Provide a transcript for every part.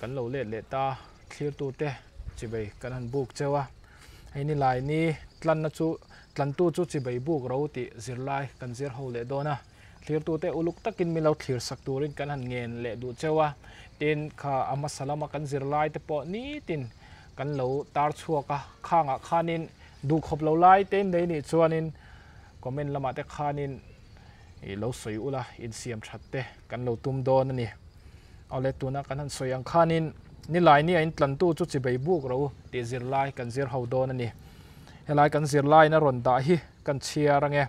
Kan lo let leh ta, thlirtute chibei kan han buk cheu a. Hei nilai ni tlanna chu tlantu chu chibei buk ro tih zirlai kan zir ho leh dawn a. Thlirtute uluk takin min lo thlir sak turin kan han ngen leh duh cheu a. Tin, kha a hmasa lama kan zirlai te pawh nitin kan lo tar chhuak a. Khangah khanin duhkhawp lo lai te in nei nih chuanin comment lamah te khanin I lo sawi ula, insiam that te kan lo tum dawn a ni. Awle, tuna kan han sawi ang khanin Nilaini a intlantu chu chibei buk ro tih zirlai kan zir ho dawn a ni. Helai kan zirlaiin a rawn dah hi kan chhiar ange.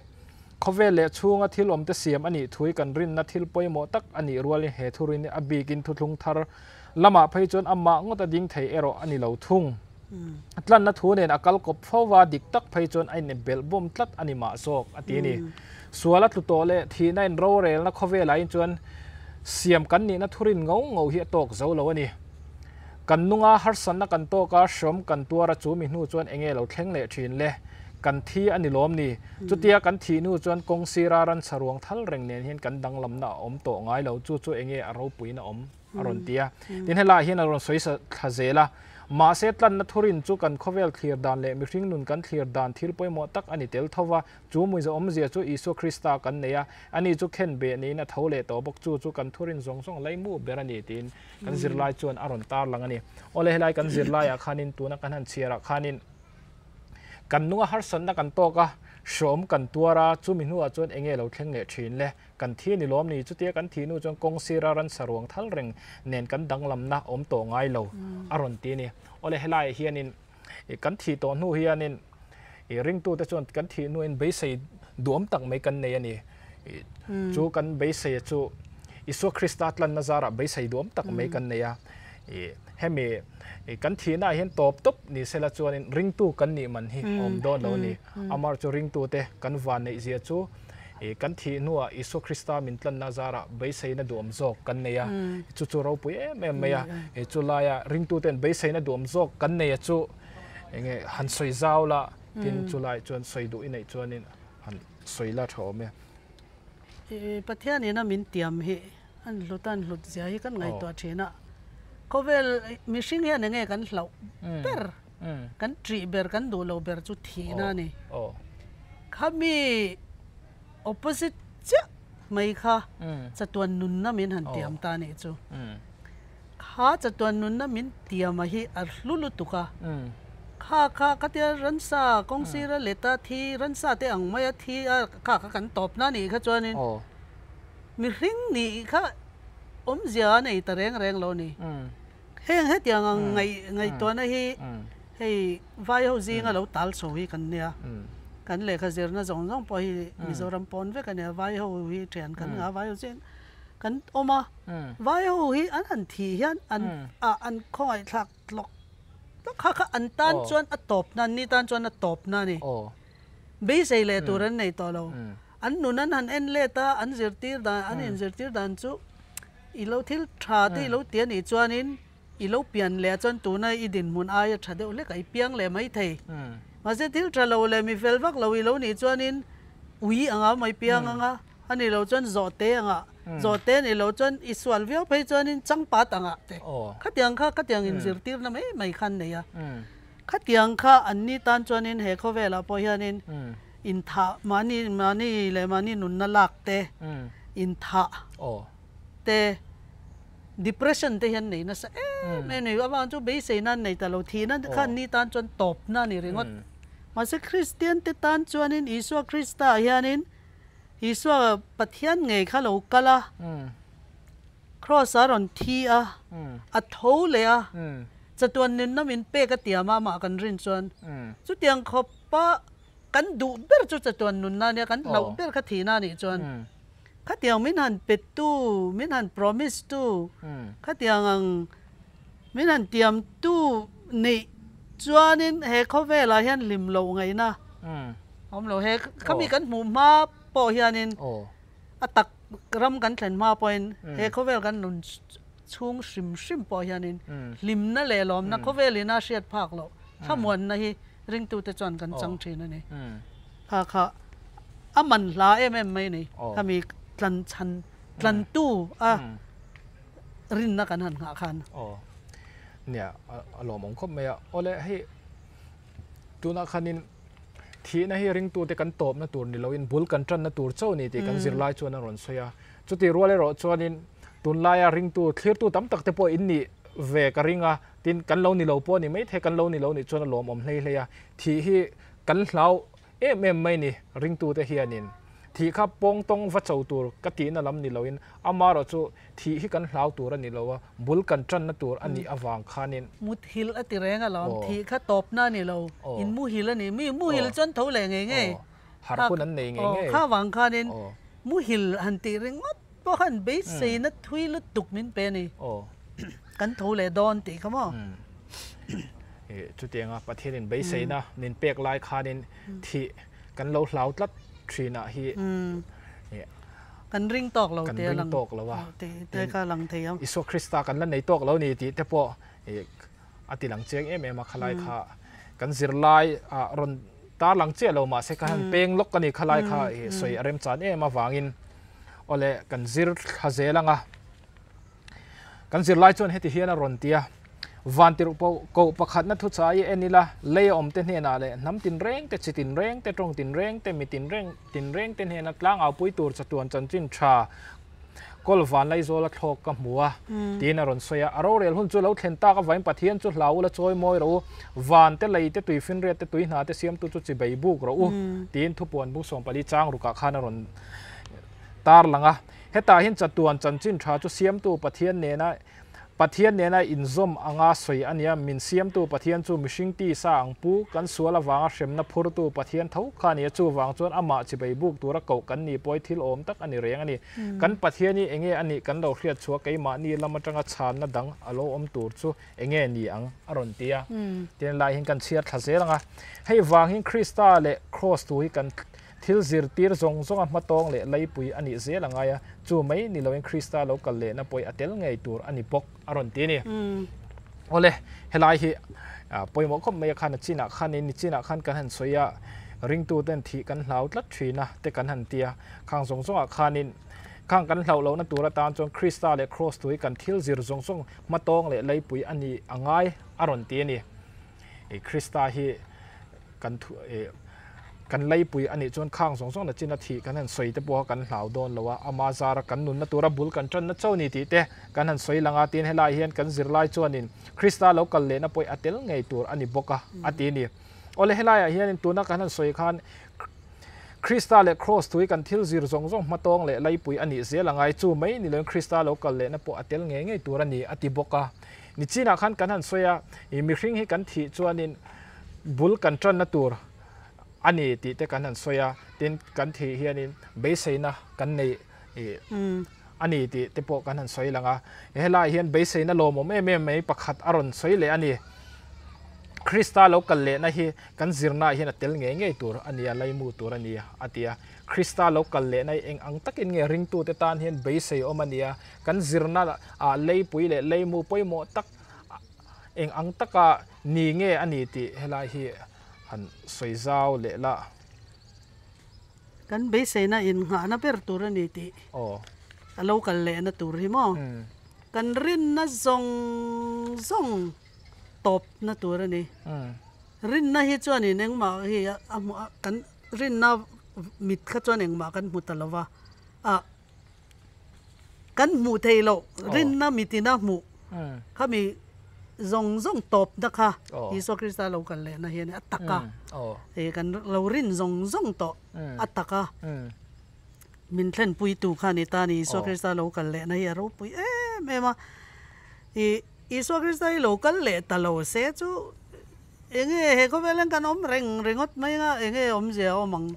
Khawvel leh chhunga thil awmte siam a nih thui kan rinna thil pawimawh tak a nih rualin he thurin a bikin thuthlung thar lamah phei chuan amah ngawt a ding thei erawh a ni lo thung. Tlanna thu nen a kal kawp fo va, dik tak phei chuan a inbelh bawm tlat a ni mah zawk, a ti a ni. Sual a tlu tawh leh thihna in rorelna khawvelah in chuan siam kan nihna thurin ngo ngo hi a tawk zo lo a ni. Kan nunga harsatna kan tawk a, hrawm kan tuar a, chu mi hnu chuan enge lo thleng leh thin le? Kan thi a ni lawm ni? Chutia kan thih hnu chuan kawng sira ransa ruang thal reng nen hian kan danglamna a awm tawh ngai lo, chu chu enge a ropuina awm? a rawn ti a. Tin, helaiah hian a rawn sawi thla zel a, Mahse, tlanna thurin chu kan khawvel thlir dan leh mihring nun kan thlir dan thil pawimawh tak a ni tel tho va, chu muiza awmzia chu Isua Krista kan nei a, ani chu khen beh niin a tho leh tawh bawk, chu chu kan thurin zawng zawng laimu ber a ni tiin kan zirlai chuan a rawn tarlang a ni. Awle, helai kan zirlaiah khanin tuna kan han chhiarah khanin, Kan nunga harsatna kan tawk a, hreawm kan tuar a, chumi hnuah chuan enge lo thleng leh thin le? Kan thi a ni lawm ni? Chutia kan thih hnu chuan kawng sira ransa ruang thal reng nen kan danglamna awm tawh ngai lo a rawn ti a ni. Awle helaiah hianin kan thih tawh hnu hianin ringtute chuan kan thih hnuin beisei duhawm tak mai kan nei a ni. Chu kan beisei chu Isua Krista tlanna zarah beisei duhawm tak mai kan nei a. Hemi kan thihnaah hian tawp tawp ni sela chuanin ringtu kan nih man hi a awm dawn lo a ni. Amar chu ringtute kan vanneihzia chu kan thih hnuah Isua Krista min tlanna zarah beiseina duhawm zawk kan nei a. Chu chu ropui em em mai a. Chu laia ringtuten beiseina duhawm zawk kan nei a chu enge han sawi zau la tin chu lai chuan sawi duh i neih chuanin han sawi la tha awm e. Pathian ina min tiam hi an hlut a, an hlut zia hi kan ngaihtuah thin a. Khawvel mihring hian enge kan hlauh ber, kan ṭih ber, kan duh lo ber chu thihna a ni. Khami opposite chiah mai kha chatuan nunna min han tiam ta a nih chu. Kha chatuan nunna min tiam a hi a hlu lutuk a, kha kha khatia ransa kawng sira leta thi ransa te ang maia thi a kha kha kan tawp na nih kha chuanin mihring nih kha awmzia a nei ta reng reng lo a ni. Heng hetiang ang ngaih ngaihtuahna hi hei vai ho zinga lo tal chho hi kan nia, kan lehkha zirna zawng zawng pawh hi Mizoram pawn vek a nia, vai ho hi thian kan ngah vai ho zing kan awm a, vai ho hi an han thih hian an ah an khawngaih thlak tlawk tlawk kha kha an tan chuan a tawp na an ni tan chuan a tawp na a ni. Beisei leh tur an nei tawh lo. An nun an han en let a, an zirtir dan an inzirtir dan chu i lo thil tha te i lo ti a nih chuanin i lo pian leh ah chuan tuna i dinhmun aia tha deuh hlek a i piang leh maithei. Mahse thil tha lo leh mi fel vak lo i lo nih chuanin ui anga mai piang anga A nih loh chuan zawhte angah, zawhte a nih loh chuan i sual viau phei chuanin changpat angah te. Khatiang kha khatiang inzirtirna mai mai kha an nei a. Khatiang kha an ni tan chuanin he khawvelah pawh hianin inthah mahni mahni leh mahni nunna lak te, inthah te, depression te hi an nei nasa em em a ni. Avang chu beiseina an nei ta lo, thihna kha an ni tan chuan tawpna a ni ringawt. Mahse Kristian te tan chuanin Isua Krista ah hianin Isua Pathian ngei kha lo kal a, Kraws a rawn thi a, a tho leh a, chatuan nunna min pek a tiam a amah kan rin chuan chutiang khawpa kan duh ber chu chatuan nunna a nia, kan hlauh ber kha thihna a nih chuan khatiang min han pe tu, min han promise tu, khatiang ang min han tiam tu neih chuanin he khawvelah hian hlim loh ngaihna Awm lo he khami kan hmuh hma pawh hianin a tak ram kan thlen hma pawhin he khawvel kan nun chhung hrim hrim pawh hianin hlimna leh lawmna khawvel ina hriat phak loh thlamuanna hi ringtute chuan kan chang thin a ni. Kha kha a man hla em em mai a ni. Khami tlan chhan tlantu a rinna kan han nghah khan. Nia a lawmawm khawp mai a. Awle hei tunah khanin thihna hi ringtute kan tawpna tur ni loin bul kan tanna tur chauh ni tih kan zirlai chuan a rawn sawi a. Chuti rual erawh chuanin tunlaia ringtu thlirtu tam tak te pawh in nih ve ka ring a, tin kan lo ni lo pawh a ni maithei, kan lo ni lo nih chuan a lawmawm hlei hlei a. Thih hi kan hlau em em mai ni ringtute hianin thih kha pawng tawng va cho tur ka tihna lam ni loin amaherawh chu thih hi kan hlau tur a ni lo a, bul kan tanna tur a nih avang khanin. Muthil a ti reng alawm, thih kha tawpna a ni lo, in muhil a ni, mi muhil chuan tho leh ngei ngei. Harh hun an nei ngei ngei. Kha vang khanin muhil han tih ringawt pawh khan beiseina thui lutuk min pe a ni. Kan tho leh dawn tih kha maw? Chutianga Pathianin beiseina min pek lai khanin thih kan lo hlau tlat thinah hi kan ring tawk lo kan ring tawk lo a te kha lang thei ang. Isua Krista kan la nei tawk lo ni tih te pawh a ti lang chiang em em a khalai kha kan zirlai a rawn tar lang chiah lo mahse ka han peng lawk a ni khalai kha sawi a remchan em avangin awle kan zir thla zel anga Kan zirlai chuan heti hian a rawn ti a, Van tirh koh pakhatna thuchai i en ila, lei a awmte hnenah leh hnam tinreng te, chi tinreng te, tawng tinreng te, mi tinreng tinreng te hnena tlangau-pui tur chatuan chanchin tha kawl van Laizawl a thlawk ka hmu a, tiin a rawn sawi a. A rorel hun chu lo thlen tak avain Pathian chu hlau ula chawi mawi rawh u, van te, lei te, tuifinriat te, tui hna te siamtu chu chi bei buk rawh u, tiin thupuan bung 14 chang rukah khan a rawn tarlang a. Hetah hian chatuan chanchin tha chu siamtu Pathian nena Pathian nena inzawm anga sawi a nia. Min siamtu Pathian chu mihring tisa ang pu, kan sual avanga hremna phurtu Pathian tho kha a ni a. Chuvang chuan amah chibei buk tura koh kan nih pawh hi thil awm tak a ni reng a ni. Kan Pathian hi enge a nih kan lo hriat chhuah keimahni lam atanga chhanna dang a lo awm tur chu enge ni ang a rawn ti a. Tin lai hian kan chhiar thla zel ang a. Hei vang hian Krista leh Kraws thu hi kan Thil zirtir zawng zawnga hmatawng leh leipui a nih zel a ngai a, chu mai ni loin Krista lo kal lehna pawih a tel ngei tur a ni bawk a rawn ti a ni. Awle, helai hi pawimawh khawp mai a khan a chinah khanin nichinah khan kan han sawi a, ringtuten thih kan hlau tlat thin a te kan han ti a, khang zawng zawngah khanin khang kan hlauh lohna tur atan chuan Krista leh Kraws tui kan thil zir zawng zawng hmatawng leh leipui a nih a ngai a rawn ti a ni. Krista hi kan thu kan leipui a nih chuan khang zawng zawng na chin a thih kan han sawi te pawha kan hlau dawn lo a, ama zara kan nunna tura bul kan tanna chauh ni tih te kan han sawi lang a, tin helai hian kan zirlai chuanin Krista lo kal lehna pawih a tel ngei tur a ni bawk a a ti a ni. Awle helaiah hianin tuna kan han sawi khan Krista leh Kraws tui kan thil zir zawng zawng hmatawng leh leipui a nih zel angai chu mai ni loin Krista lo kal lehna pawh a tel ngei ngei tur a ni a ti bawk a. Nichinah khan kan han sawi a, mihring hi kan thih chuanin bul kan tanna tur a ni tih te kan han sawi a, tin kan thih hianin beiseina kan nei a ni tih te pawh kan han sawi lang a. Helaiah hian beiseina lawmawm em em mai pakhat a rawn sawi leh a ni. Krista lo kal lehna hi kan zirnaah hian a tel ngei ngei tur a ni a, laimu tur a ni a ti a. Krista lo kal lehna hi eng ang takin nge ringtute tan hian beisei awm a ni a, kan zirna ah leipui leh leimu pawimawh tak eng ang taka ni nge a ni tih helai hi han sawi zau leh la. Kan beiseina innghahna ber tur a ni tih a lo kal lehna tur hi maw? Kan rinna zawng zawng tawpna tur a ni. Rinna hi chuanin engmah hi a hmu a, kan rinna mit kha chuan engmah kan hmu ta lo va, a. Kan hmuh theih loh rinna mitina hmuh khami zawng zawng tawpna kha Isua Krista lo kal lehna hi a ni a taka kan lo rin zawng zawng tawh a taka min thlenpuitu kha a ni ta a ni Isua Krista lo kal lehna hi a ropui em em a ih Isua Krista hi lo kal leh ta lo se chu enge he khawvel hian kan awm reng ringawt mai anga enge awmzia a awm ang.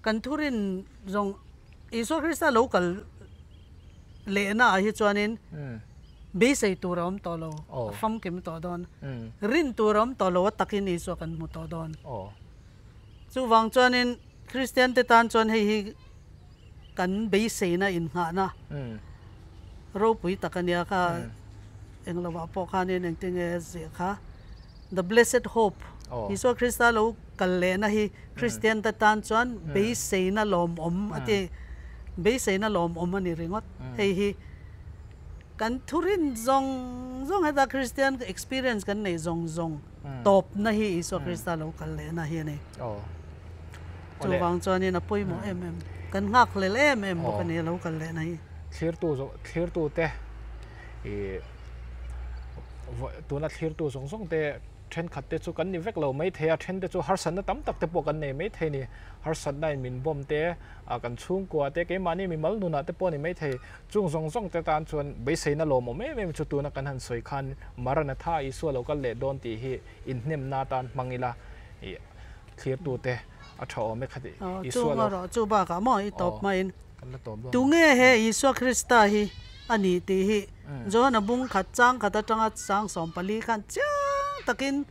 Kan thurin zawng Isua Krista lo kal lehna ah hi chuanin beisei tur a awm tawh lo, a famkim tawh dawn. Rin tur a awm tawh lo, a takin Isua kan hmu tawh dawn. Chuvang chuanin Kristian te tan chuan hei hi kan beiseina innghahna ropui tak a nia kha englovah pawh khanin engtinge a ziah kha. The Blessed Hope, Isua Krista lo kal lehna hi Kristian te tan chuan beiseina lawmawm a ti, beiseina lawmawm a ni ringawt. Hei hi Kan thurin zawng zawng heta Kristian experience kan neih zawng zawng tawpna hi Isua Krista lo kal lehna hi a ni. Chuvang chuanin a pawimawh em em, kan nghakhlel em em bawk a ni a lo kal lehna hi. Thlirtu zawng thlirtute ih tuna thlirtu zawng zawng te thenkhat te chu kan ni vek lo maithei a, then te chu harsatna tam tak te pawh kan nei maithei a ni. Harsatna in min bawm te, kan chhungkua te, keimahni mimal nunah te pawh a ni maithei. Chung zawng zawng te tan chuan beiseina lawmawm em em chu tuna kan han sawi khan Maranatha Isua lo kal leh dawn tih hi inhnemna atan hmang ila ih thlirtute a tha awm e khati Isua lo. Chu chu bakah maw i tawp hmain tunge he Isua Krista hi a ni tih hi Johana bung khat chang khat atanga chang 14 khan chiang takin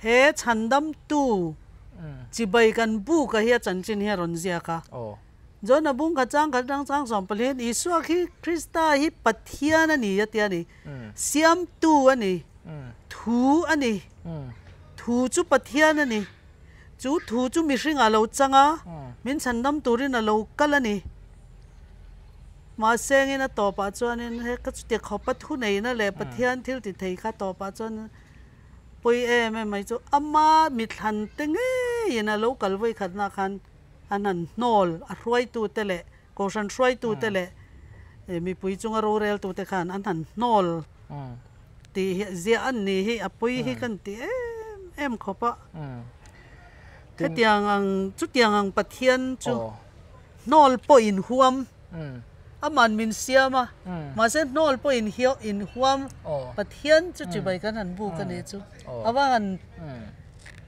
he chhandamtu chibai kan buka hi a chanchin hi a rawn ziak a. John a bung khat chang khat atang chang 14 Isua khi Krista hi Pathian a ni a ti a ni. Siamtu a ni. Thu a ni. Thu chu Pathian a ni. Chu thu chu mihring ah lo chang a, min chhandam turin a lo kal a ni. Mahse engin a tawpah chuanin he ka chutia khawpa thu neihna leh Pathian thil ti thei kha tawpah chuan pawi em em mai chu ama mithlan te ngeiin a lo kal vawikhatna khan An han hnawl a hruaitute leh Kohhran hruaitute leh mipui chunga roreltute khan an han hnawl tih hi ziah an ni hi a pawi hi kan ti em em khawp a. Hetiang ang chutiang ang Pathian chu hnawl pawh in huam aman min siam a, mahse hnawl pawh in hiau in huam Pathian chu chibai kan han buk a nih chu a va han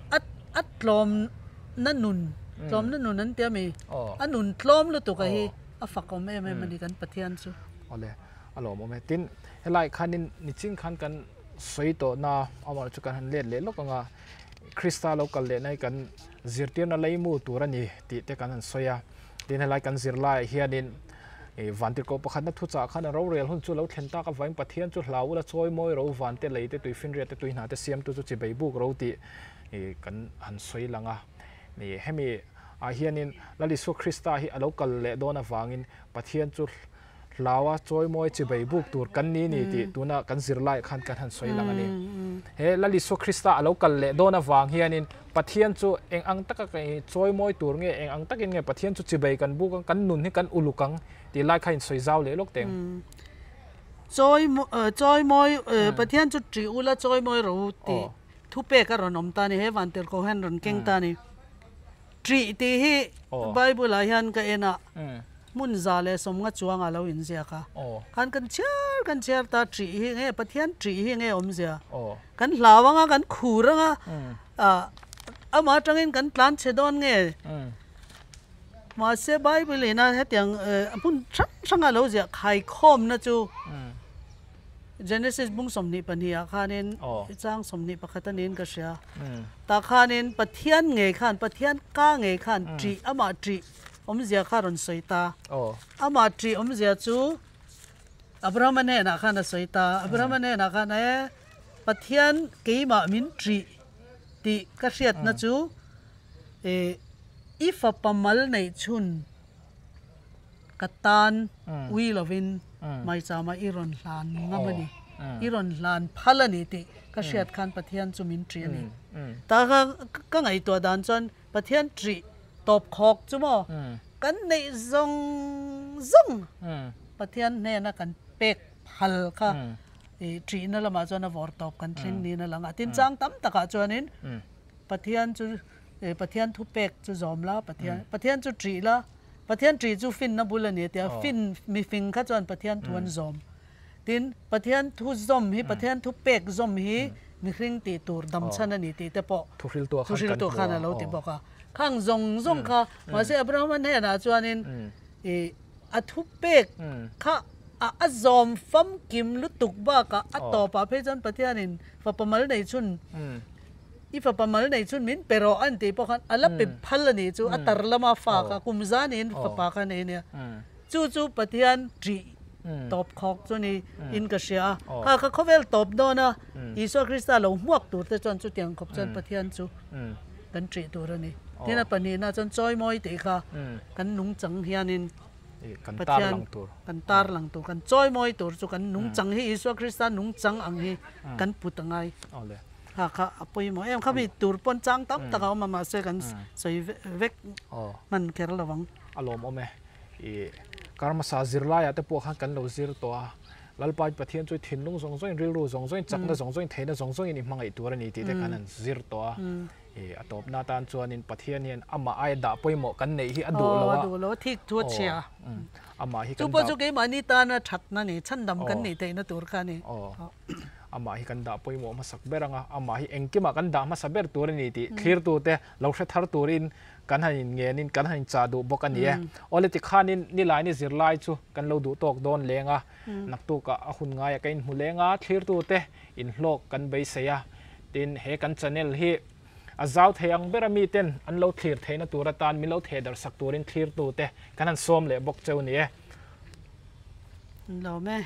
A a tlawmna nun, tlawmna nun an ti a mi? A nun tlawm lutuk a hi a fakawm em em a ni kan Pathian chu. Awle, a lawmawm e. Tin, helai khanin nichin khan kan sawi tawhna amaherawhchu chu kan han let leh lawk ang a, Krista lo kal lehna hi kan zirtirna leimu tur a ni tih te kan han sawi a. Tin, helai kan zirlaiah hianin Ih, Vantirhkoh pakhatna thuchah khan a rorel hun chu lo thlen tak avangin Pathian chu hlau ula chawi mawi ro van te, lei te, tuifinriat te, tuihna te siamtu chu chibei buk ro tih ih kan han sawi lang a. Ih, hemi ah hianin Lal Isua Krista hi a lo kal leh dawn avangin Pathian chu hlau a chawi mawi chibei buk tur kan ni ni tih tuna kan zirlaiah khan kan han sawi lang a ni. He Lal Isua Krista a lo kal leh dawn avang hianin Pathian chu eng ang taka ka i chawi mawi tur nge, eng ang takin nge Pathian chu chibei kan buk ang, kan nun hi kan uluk ang tih lai kha insawi zau leh lawk teng. Chawi chawi mawi Pathian chu ṭih ula chawi mawi ro u tih thupek a rawn awm ta a ni, he vantirhkoh hian rawn keng ta a ni. Ṭih tih hi Bible ah hian ka en a, hmun 150 chuangah lo inziak a, khan kan chhiar kan chhiar ta ṭih hi nge Pathian ṭih hi nge awmzia? Kan hlau anga kan khur anga amah atangin kan tlan chhe dawn nge? Mahse Bible ina hetiang hmun hrang hranga lo ziah khaikhawmna chu Genesis bung 22 ah khanin chang 21 a niin ka hria. Tah khanin Pathian ngei khan, Pathian ka ngei khan ṭih, amah ṭih awmzia kha rawn sawi ta. Amah ṭih awmzia chu Abrahama hnenah khan a sawi ta. Abrahama hnenah khan e Pathian keimah min ṭih tih ka hriatna chu i fapa mal neih chhun ka tan ui lovin maichama i rawn hlan ngam a ni, i rawn hlan phal a ni tih ka hriat khan Pathian chu min ṭih a ni. Tah kha ka ngaihtuah dan chuan Pathian ṭih tawp khawk chu maw kan neih zawng zawng Pathian hnena kan pek phal kha ṭihna lamah chuan a vawr tawp kan thleng niin a lang a. Tin chang tam takah chuanin Pathian chu Pathian thupek chu zawm la, Pathian Pathian chu ṭih la, Pathian ṭih chu finna bul a ni a ti a, fin mifing kha chuan Pathian thu an zawm. Tin, Pathian thu zawm hi, Pathian thu pek zawm hi mihring tih tur dam chhan a ni tih te pawh thuhriltu khan a lo ti bawk a. Khang zawng zawng kha, mahse Abrahama hnenah chuanin ih a thu pek kha a zawm famkim lutuk bakah a tawpah phei chuan Pathianin fapa mal nei chhun i fapa mal nei chhun min pe rawh a ni tih pawh khan a la pe phal a nih chu a tar lama fa kha kum zanin fapa kha nei a nia. Chu chu Pathian ṭih tawp khawk chu ni in ka hria a. Kha kha khawvel tawp dawn a, Isua Krista lo hmuak tur te chuan chutiang khawp chuan Pathian chu kan ṭih tur a ni. Tin a pahnihna chuan chawimawi tih kha kan nungchang hianin. Kan tar lang tur. Kan tar lang tur, kan chawi mawi tur chu kan nungchang hi Isua Krista nungchang ang hi kan put a ngai. Kha kha a pawimawh em. Khami tur pawn chang tam tak a awm a mahse kan sawi vek hman kher lo ang. A lawmawm e. I karmasa zirlaiah te pawh khan kan lo zir tawh a. Lalpa Pathian chu thinlung zawng zawngin, rilru zawng zawngin, chakna zawng zawngin, theihna zawng zawngin i hmangaih tur a ni tih te khan an zir tawh a. I a tawpna atan chuanin Pathian hian amah aia dah pawimawh kan neih hi a duh lo a. Aw, a duh lo, a thik thu a chhia. Amah hi kan dah. Chu pawh chu keimahni tana thatna ni, chhandam kan nih theihna tur kha a ni. Aw, amah hi kan dah pawimawh hmasak ber ang a, amah hi engkimah kan dah hmasa ber tur a ni tih thlirtute lo hre thar turin kan han inngenin kan han inchah duh bawk a ni e. Awle tikhanin nilaini zirlai chu kan lo duh tawk dawn leng a, naktukah a hun ngaiah ka inhmu leng a, thlirtute inhlawk kan beisei a. Tin, he kan channel hi a zau thei ang ber a miten an lo thlir theihna tur atan min lo theh darh sak turin thlirtute kan han sawm leh bawk cheu ni e. Lawm e.